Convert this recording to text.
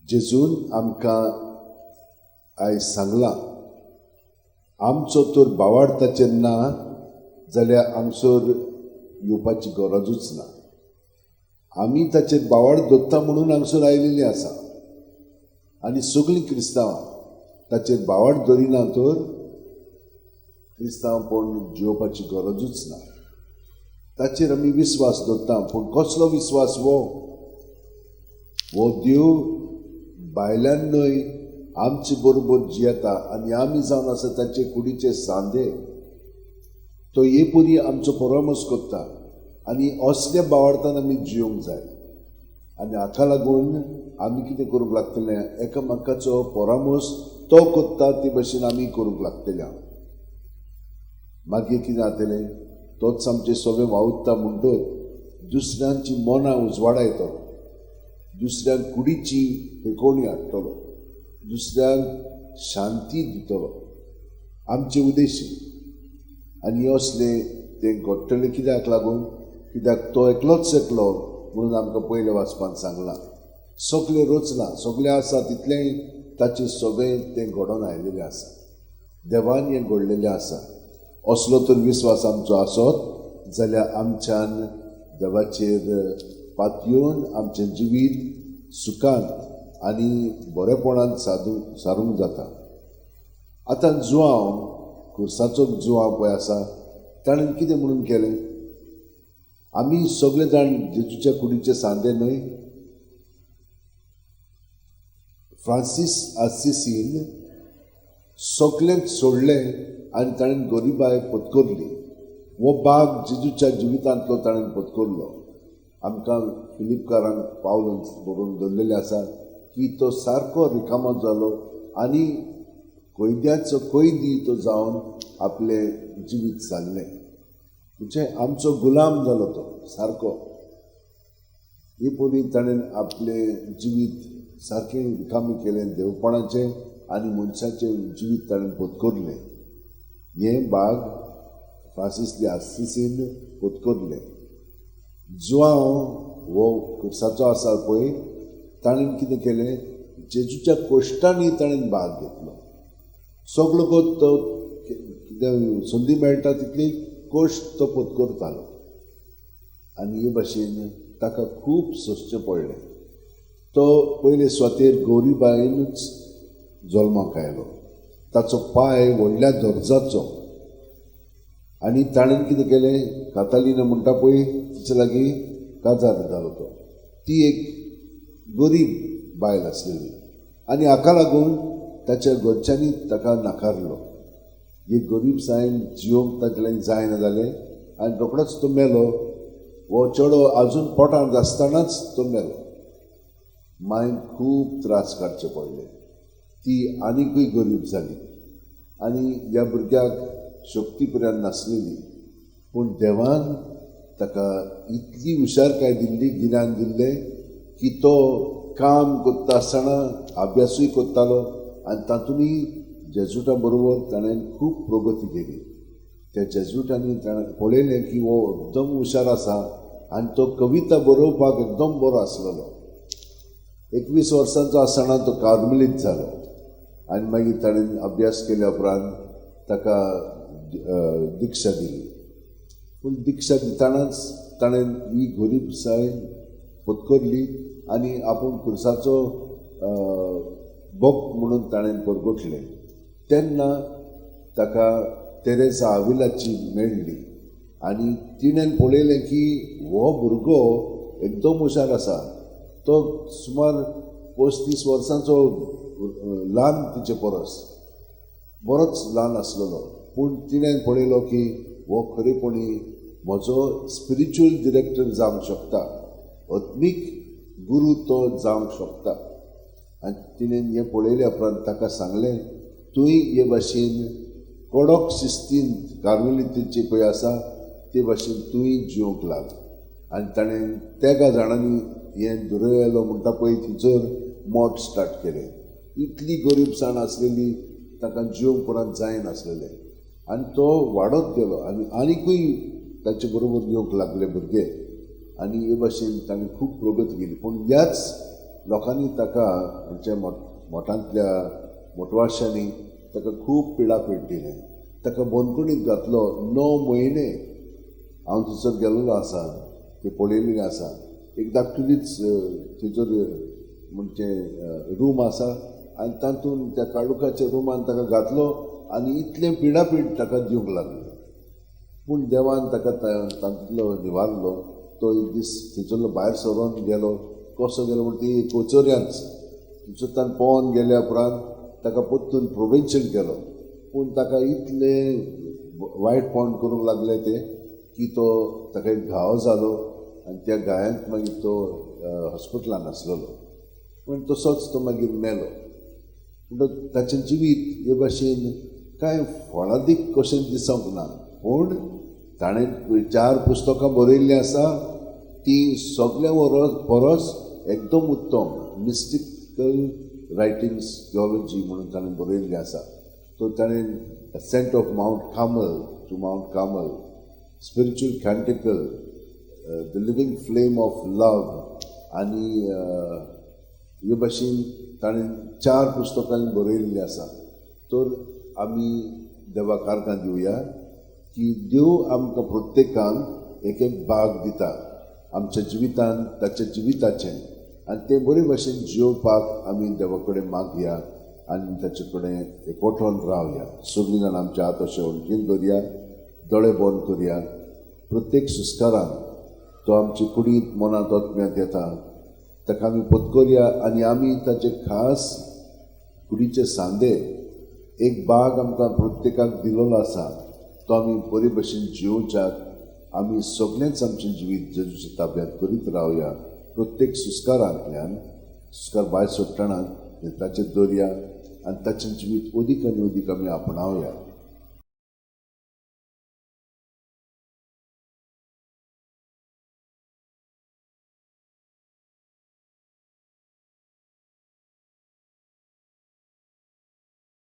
जेजून आमकां आयज सांगलां, आमचो तर भावार्थाचेर ना जाल्यार हांगसर येवपाची गरजूच ना. आमी ताचेर भावार्थ दवरता म्हणून हांगसर आयिल्लीं आसा आनी सगळीं क्रिस्तांवां ताचेर भावार्थ दवरिना तर क्रिस्तांवपण जियोवपाची गरजूच ना. ताचेर आमी विस्वास दवरता, पूण कसलो विस्वास? हो हो देव भायल्यान न्हय, आमचे बरोबर जियेता आनी आमी जावन आसा ताचे कुडीचे सांदे. तो हे परी आमचो परामर्श करता आनी असल्या भावार्थान आमी जियोंक जाय. आनी हाका लागून आमी कितें करूंक लागतलें? एकामेकाचो परामर्श तो करता ते भशेन आमी करूंक लागतले. मागीर कितें जातलें? तोच आमचें सगळें वावुरता म्हणटच दुसऱ्यांची मनां उजवाडायतलो, दुसऱ्यांक कुडीची पेकोवणी हाडटलो, दुसऱ्यांक शांती दितलो. आमचे उद्देश आनी असलें तें घडटलें कित्याक लागून? कित्याक तो एकलोच एकलो म्हणून आमकां पयल्या वाचपान सांगलां. सगळें रचलां, सगळें आसा तितलेंय ताचें सगळें तें घडोवन आयिल्लें आसा, देवान हें घडलेलें आसा. असलो तर विस्वास आमचो आसत जाल्यार आमच्यान देवाचेर पातयेवन आमचें जिवीत सुखांत आनी बरेपणान सारूंक जाता. आतां जुआंव, खुर्साचो जुआंव पळय आसा, ताणें कितें म्हणून केलें? आमी सगळे जाण जेजूच्या कुडीचे सांदे न्हय? फ्रांसीस आसिसीन सगळ्यांक सोडलें आनी ताणें गरिबाय पत्करली. हो भाग जेजूच्या जिवितांतलो ताणें पत्करलो. आमकां फिलिपकारांक पावल बरोवन दवरलेलें आसा की तो सारको रिकामो जालो आनी कैद्याचो कैदी तो जावन आपलें जिवीत सारलें. म्हणजे आमचो गुलाम जालो तो सारको. हे परी ताणें आपलें जिवीत सारकें रिकामी केलें, देवपणाचें आनी मनशाचें जिवीत ताणें पत्करलें. हें भाग फ्रांसीस दे आसिसीन पत्करलें. जुआंव हो खुर्साचो आसा पळय, ताणें कितें केलें? जेजूच्या कोश्टांनी ताणें भाग घेतलो. सगलो तो कितें संदी मेळटा तितली कोश्ट तो पत्करतालो आनी हे भाशेन ताका खूब सोंसचें पडलें. तो पयले सुवातेर गौरीबायनूच जल्माक आयलो. ताचो पांय व्हडल्या दर्जाचो आनी ताणें कितें केलें? कातालिना म्हणटा पळय तिचे लागीं काजार जालो तो. ती एक गरीब बायल आसलेली आनी हाका लागून ताच्या घरच्यांनी ताका नाकारलो. ही गरीब सायन जियोंक ताचे लागीं जायना जालें आनी रोखडोच तो मेलो. हो चेडो आजून पोटांत आसतनाच तो मेलो. मांयक खूब त्रास काडचे पडले. ती आनिकूय गरीब जाली आनी ह्या भुरग्याक शक्ती पर्यंत नासलेली. पूण देवान ताका इतली हुशारकाय दिल्ली, गिन्यान दिल्लें की तो काम करता आसतना अभ्यासूय करतालो आनी तातूंतय जेजुटा बरोबर ताणें खूब प्रगती केली. त्या जेजुटांनी ताणें पळयलें की हो एकदम हुशार आसा आनी तो कविता बरोवपाक एकदम बरो आसलेलो. 21 वर्सांचो आसतना तो कार्मेलीत जालो आनी मागीर ताणें अभ्यास केल्या उपरांत ताका दिक्षा दिली. पूण दिक्षा दितनाच ताणें ही गरीब सायन पत्करली आनी आपूण खुर्साचो भक्त म्हणून ताणें परगटलें. तेन्ना ताका तेरेसा आविलाची मेळ्ळी आनी तिणें पळयलें की हो भुरगो एकदम हुशार आसा. तो सुमार 35 वर्सांचो ल्हान तिचे परस, बरोच ल्हान आसलेलो. पूण तिणें पळयलो की हो खरेपणी म्हजो स्पिरिच्युअल डिरेक्टर जावंक शकता, आत्मीक गुरू तो जावंक शकता. आनी तिणें हें पळयल्या उपरांत ताका सांगलें, तुंय हे भाशेन कडक शिस्तीन कार्मेलितीची पळय आसा ते भाशेन तुंय जिवंक लाग. आनी ताणें तेगा जाणांनी हें दुरयलो म्हणटा पळय थंयसर मठ स्टार्ट केलें. इतली गरीबसाण आसलेली, ताका जिवंक परत जायनासलेलें आनी तो वाडत गेलो आनी आनिकूय ताचे बरोबर येवंक लागले भुरगे आनी हे भाशेन ताणें खूब प्रगती केली. पूण ह्याच लोकांनी ताका म्हणजे मोठांतल्या मोटवाशांनी ताका खूब पिडापीड दिलें. ताका बंदखणींत घातलो 9 म्हयने. हांव थंयसर गेल्लो आसा, ते पळयल्लें आसा. एक धाकटुलीच थंयसर म्हणजे रूम आसा आनी तातूंत त्या काळुखाच्या रुमान ताका घातलो आनी इतलें पिडापीड ताका दिवंक लागलें. पूण देवान ताका तातूंतलो निवारलो. तो एक दीस थंयसरलो भायर सरोन गेलो. कसो गेलो म्हण ती कोचोऱ्यांच थंयसर ताणें पोवन गेल्या उपरांत ताका परतून प्रोवेन्शन केलो. पूण ताका इतलें वायटपण करूंक लागले ते की तो ताका एक घाव जालो आनी त्या घायांत मागीर तो हॉस्पिटलान आसलेलो. पूण तसोच तो मागीर मेलो. म्हणटकच ताचें जिवीत हे भाशेन कांय फळादीक कशें दिसोंक ना, पूण ताणें 4 पुस्तकां बरयल्लीं आसा तीं सगळ्यां परस एकदम उत्तम मिस्टिकल रायटिंग्स थियोलॉजी म्हणून ताणें बरयल्लें आसा. तो ताणें ascent of Mount Carmel to Mount Carmel, spiritual canticle, the living flame of love आनी हे भाशेन ताणें 4 पुस्तकां बरयल्लीं आसा. तर आमी देवाक आर्गां दिवया की देव आमकां प्रत्येकांक एक एक भाग दिता आमच्या जिवितान, ताच्या जिविताचें, आनी तें बरे भाशेन जियोवपाक आमी देवा कडेन मागया आनी ताचे कडेन एकवटोन रावया. सगळीं जाणां आमच्या हात अशें वणटीन दवरया, दोळे बंद करया. प्रत्येक सुस्कारान तो आमचे कुडींत, मनांत, आत्म्यांत येता, ताका आमी पत्करया आनी आमी ताचे खास कुडीचे सांदे एक भाग आमकां प्रत्येकाक दिलोलो आसा, तो आमी बरे भशेन जियोवच्याक आमी सगळेंच आमचें जिवीत जेजूच्या ताब्यांत करीत रावया. प्रत्येक सुस्कारांतल्यान सुस्कार भायर सोडटना ताचेर दवरया आनी ताचें जिवीत अदीक आनी अदीक आमी आपणावया.